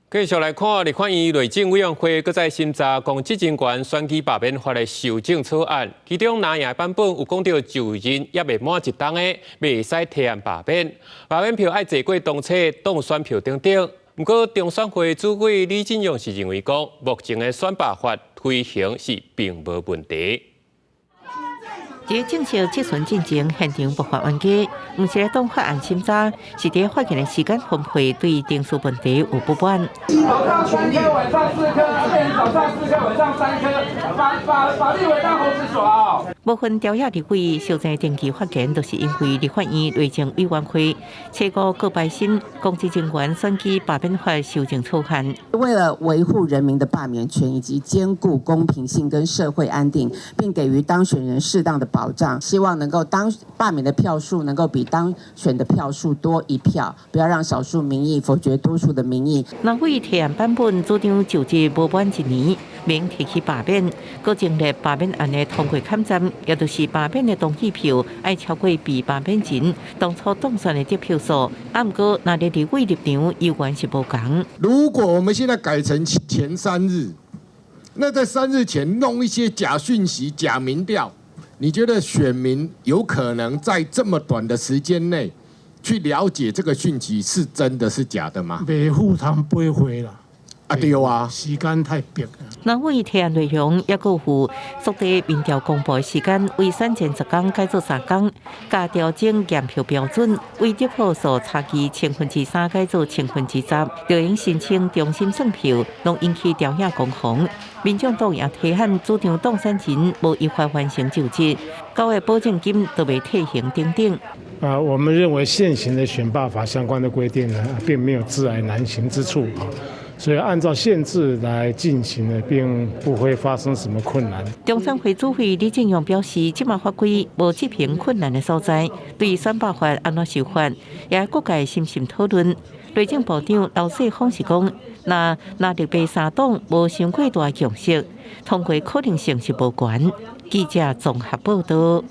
繼續來看，立法院內政委員會閣再審查公職人員選舉罷免法的修正草案，其中藍營版本有講到就任猶未滿一冬的，袂使提案罷免，罷免票愛坐過當初當選票等等。毋過中選會主委李進勇是認為講，目前的選罷法推行是並無問題。佇正式質詢進前，現場爆發冤家，毋是來擋法案審查，是佇發言的時間分配對程序問題有不滿。早上三顆，晚上四顆，變成早上四顆，晚上三顆，把立委當猴子耍。部分朝野立委小爭登記發言，就是因為立法院內政委員會初五閣排審公職人員選舉罷免法修正草案。為了維護人民的罷免權，以及兼顧公平性跟社會安定，並給予當選人適當的保障，希望能夠當罷免的票數能夠比當選的票數多一票，不要讓少數民意否決多數的民意。藍委提案版本主張就職無滿一年，免提起罷免，閣增列罷免案的通過坎站，也就是罷免的同意票愛超過被罷免人當初當選的得票數。啊，毋過若立委立場猶原是無仝。如果我們現在改成前3日，那在3日前弄一些假訊息、假民調，你覺得選民有可能在這麼短的時間內去了解這個訊息是真的是假的嗎？袂赴湯杯會啦。啊對啊，時間太迫。藍委提案內容抑閣有縮短民調公布的時間，為選前10天改做3天，加調整驗票標準，為得票數差距3%改做10%，就用申請重新算票，攏引起朝野攻防。民眾黨也提案主張當選人無依法完成就職，交的保證金都袂退還等等。啊，我們認為現行的選罷法相關的規定呢，並沒有窒礙難行之處啊。所以按照憲制來進行呢，並不會發生什麼困難。中選會主委李進勇表示，這馬法規無執行困難的所在，對選罷法按怎修法，也各界審慎討論。內政部長劉世芳是講，若藍綠白三黨無傷過大共識，通過可能性是無懸。記者綜合報道。